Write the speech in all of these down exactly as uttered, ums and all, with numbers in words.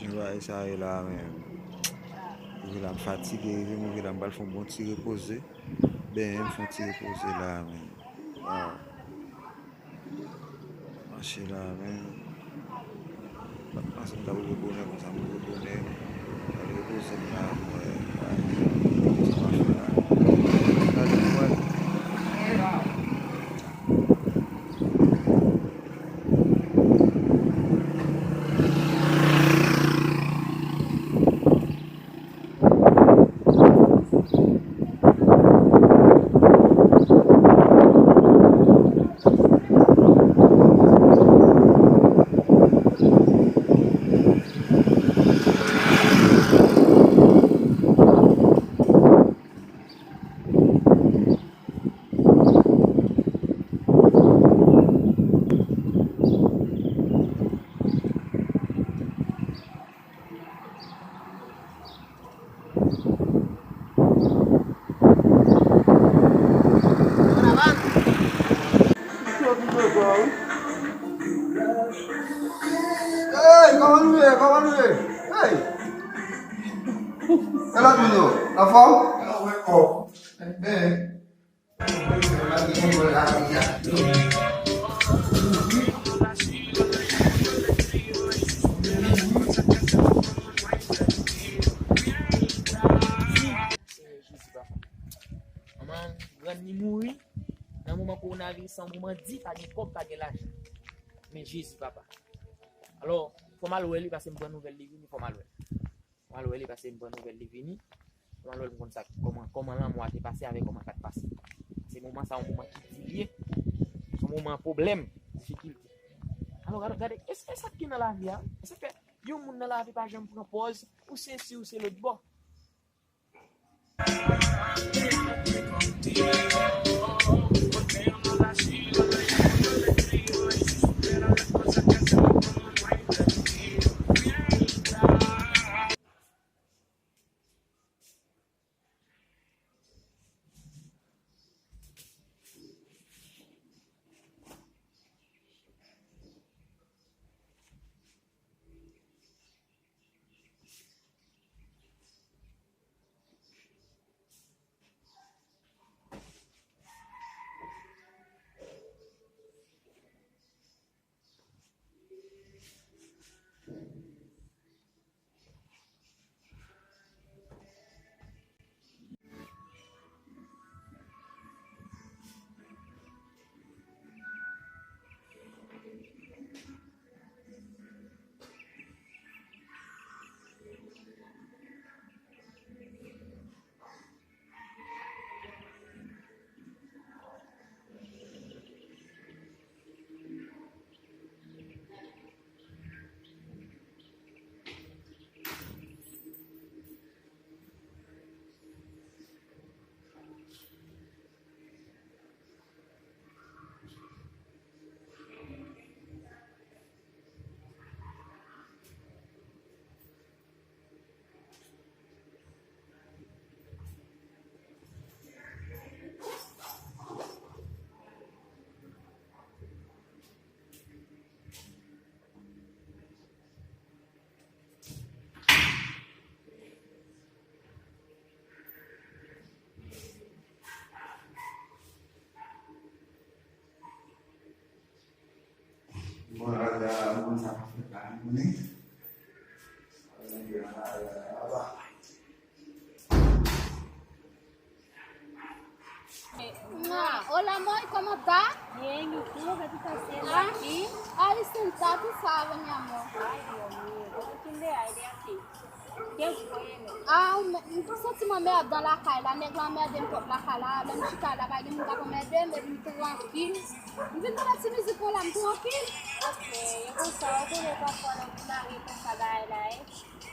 Jan bagay sa ye la menm. Rive la, m fatige, rive m rive la, m pral fè yon bon ti repoze. Benyen, m fè yon ti repoze la menm. Waw. Mache la menm. M pa t panse m t ap rive bonè konsa, m rive bonè. M al repoze m la, m wè, wè, sa m ap fè la. Gade, m wè. Hey, kòman nou ye? Kòman nou ye? Hey! E lòt moun yo, anfòm? Anfòm. Hey. Senyè Jezi, papa. Manman grann li mouri nan moman kowonaviris, se yon moman di, pa gen kòb, pa gen lajan. Men Jezi, papa. Alò, fò m al wè li, paske m pran nouvèl li vini, fò m al wè li. Fò m al wè li, paske m pran nouvèl li vini. Fò m al wè l, m konn sa, kòman, kòman lanmò a te pase avèk kòman sa t pase. Se moman sa, yon moman ki di li ye. Se yon moman pwoblèm, difikilte. Alò, gade, gade, e, e sa k gen nan lavi a? E sa k fè yon moun nan lavi pa janm pran pòz, ou se si, ou se lòt bò. Bon, la, la, bon, sa pa fèt la, nou konnen. Hola, amor, ¿cómo está? Bien, ¿y tú? ¿Qué tú estás haciendo aquí? Ay, sentá, tú sabes, mi amor. Ay, Dios mío, ¿cómo tú le aire aquí? Qué bueno. Ah, m, m santi m anmèdan lakay la. Nèg la anmède m twòp lakay la. Lè m chita la, pa gen moun k ap anmède m, epi m trankil. M vin tande ti mizik mwen la, m trankil. Ok, e konsa, ou konnen pafwa lè w vin marye konsa bagay la ye.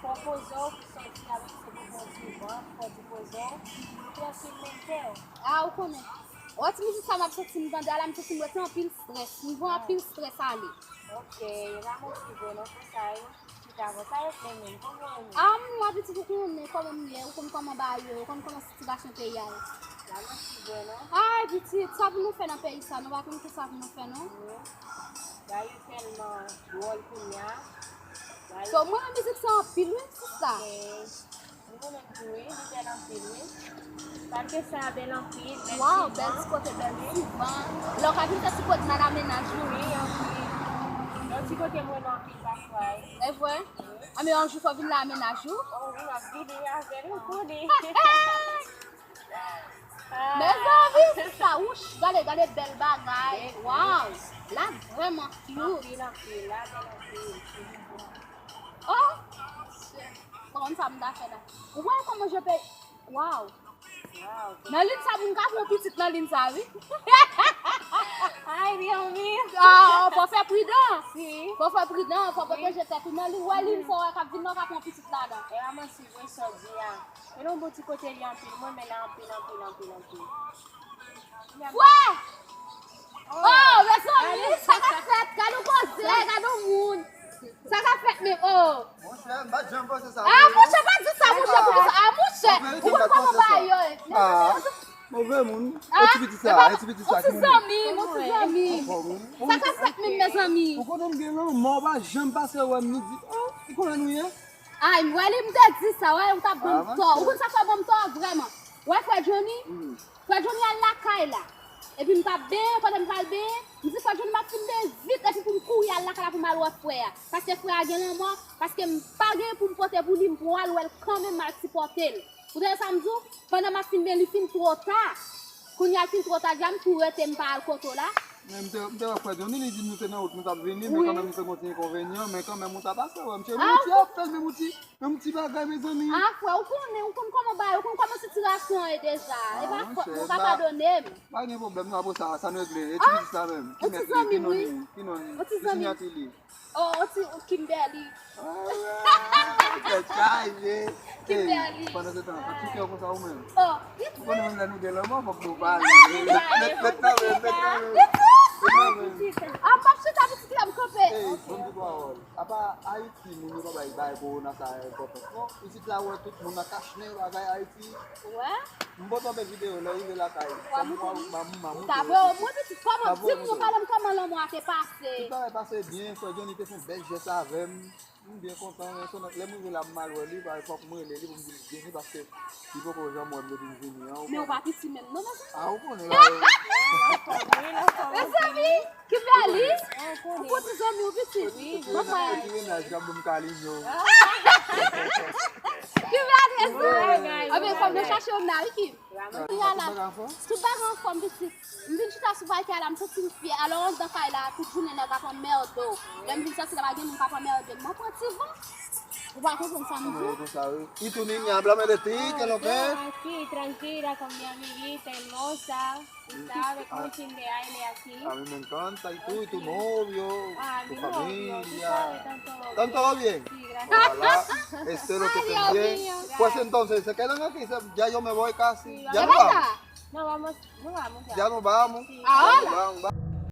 Fò w poze w, pou sòti avèk se pou bon divan, fò w poze w, pou w trankil menm kè w. Ah, ou konnen. Wè ti mizik sa m ap santi m tande a la, m santi m rete anpil strès. M pran anpil strès ale. Ok, yo pa motive non konsa yo. Chita bò, sa yo fè menm, kòman yo menm? Ah, m, mwen pitit ou konnen kòman m ye, ou konn kòman bagay yo, ou konn kòman sitiyasyon peyi a ye. La motive non. Ay, pitit, sa pou nou fè nan peyi sa, nou pa konn kisa pou nou fè non. Wi. Bagay yo tèlman dwòl kounye a. So, mwen renmen mizik sa anpil, wi, sista. Ok. Mwen renmen l tou, wi, li bèl anpil, wi. Paske sa bèl anpil, bèl ti van. Waw, bèl ti kote, bèl ti van. Lè w ka vin fè ti kote nan la mennaj ou. Wi, anpil. Yon ti kote mwen renmen anpil pafwa, wi. E vre? Wi. Anben, yon jou fò vin la mennaj ou. O, wi, m ap vini avè l, ou konnen. Mezanmi, sista, wouch, gade, gade bèl bagay. Waw, la vrèman cute. Anpil, anpil, la bèl anpil. Oh, kòman sa m ta fè la? Ou wè kòman je pe, waw. Nan liy sa, moun ka fè yon pitit nan liy sa, wi. Ay, Byanmi. Ah, fò fè pridan. Si. Fò fè pridan, fò pwoteje tèt ou nan liy. Ou wè liy sa, w wè k ap vin nan, w ka fè yon pitit ladan. E a manti. Mwen sot di a. Men non, bon ti kote li anpil. Mwen men la anpil, anpil, anpil, anpil. Fwè! Oh, mezanmi, sa k ap fèt? Gade yon koze, gade yon moun. Sa k ap fèt menm? Oh. Monchè, m pa t janm panse sa. Ah, monchè, pa di sa, monchè, pou ki sa? Ah, monchè, ou konn kòman bagay yo ye. Ah, move moun. Ah, e ti pitit sa, e ti pitit sa, ki moun? Yon ti zanmi, yon ti zanmi. Sa k ap fèt menm, mezanmi? Ou konnen m gen lanmò, ou pa janm pase wè m, nou di, oh, ki konnen nou ye? Ay, m wè li, m te di sa, wè, ou t ap ban m tò. Ou konn sa fè ban m tò vrèman? Wè frè Johnny? Frè Johnny al lakay la. Epi m t ap benyen, pandan m pral benyen, m di frè Johnny m ap fin benyen vit, epi pou m kouri al lakay la pou m al wè frè a. Paske frè a gen lanmò, paske m pa gen pou m pote pou li, m pral wè l kanmenm, m al sipòte l. Ou tande sa m di w? Pandan m ap fin benyen, li fin twò ta. Kounye a l fin twò ta, deja m tou rete, m pa al kote w la. Men m te, m te wè frè Johnny, li di m nou te nan wout, nou t ap vini, men kanmenm nou te gen yon ti enkonvenyan, men kanmenm ou ta pase wè m, cheri, men yon ti apèl, men yon ti, men yon ti bagay, mezanmi. Ah, frè, ou konnen, ou konn kòman bagay, ou konn kòman sitiyasyon an ye deja. E pa fòt mwen, ou ka padone m. Pa gen pwoblèm, non, apre sa, sa n regle. E ti pitit sa menm, ki mèt li, ki non li, ki non li, ki siyati li? Oh, yon ti Kimberly. Alright, tèt chaje. Kimberly. Pandan se tan, pa ti kè konsa ou menm. Oh, ou konnen menm lè nou gen lanmò, fòk nou pale. Mèt, mèt nan menm, mèt nan menm. Mèt nan menm. Ah, m p ap chita, pitit la, m kanpe. Ey, bon ti pawòl. Apa Ayiti, moun yo pa bay, bay kowona sa enpòtans non. Isit la, wè tout moun nan kach nen, bagay Ayiti. Wè? M poko fè videyo, lè w rive lakay. Wè, m konnen. Ou ta voye w mwen, pitit, kòman? Di m non, pale m kòman lanmò a te pase. Tout bagay pase byen, frè Johnny te fè yon bèl jès avè m. M byen kontan, men se lè m rive la, m mal wè li, bagay fòk m rele li pou m di l vini, paske li poko janm wè m depi m vini an, ou konnen. Men ou pa piti menm non, mezanmi. Ah, ou konnen, bagay. Mezanmi! Kimberly, ou pou ti zanmi w pitit. Mwen pa. Ti mennaj k ap ban m kalinyo. Kimberly, anben, fò nou chache yon mari, Kim. Tout bagay anfòm? Tout bagay anfòm, pitit. M vin chita sou pake a la, m santi m fyè. Alò, anndan kay la, tout jounen nèg ap anmède w. Lè m vin sòti la, pa gen moun k ap anmède m. Mwen pran ti van. Ou pa konprann sa m di w? Li tou minyab la, men de ti, que lo que. Aquí, tranquila, con mi amiguita hermosa. Tú sabes, con mi chin de aire aquí. A mí me encanta. ¿Y tú, y tu novio, tu familia? Están todos bien. Sí, gracias. Ojalá. Espero que estén bien. Pues entonces, se quedan aquí. Ya yo me voy casi. Ya nos vamos. No, vamos, nos vamos ya. Ya nos vamos. Sí. Ahora. Ya nos vamos.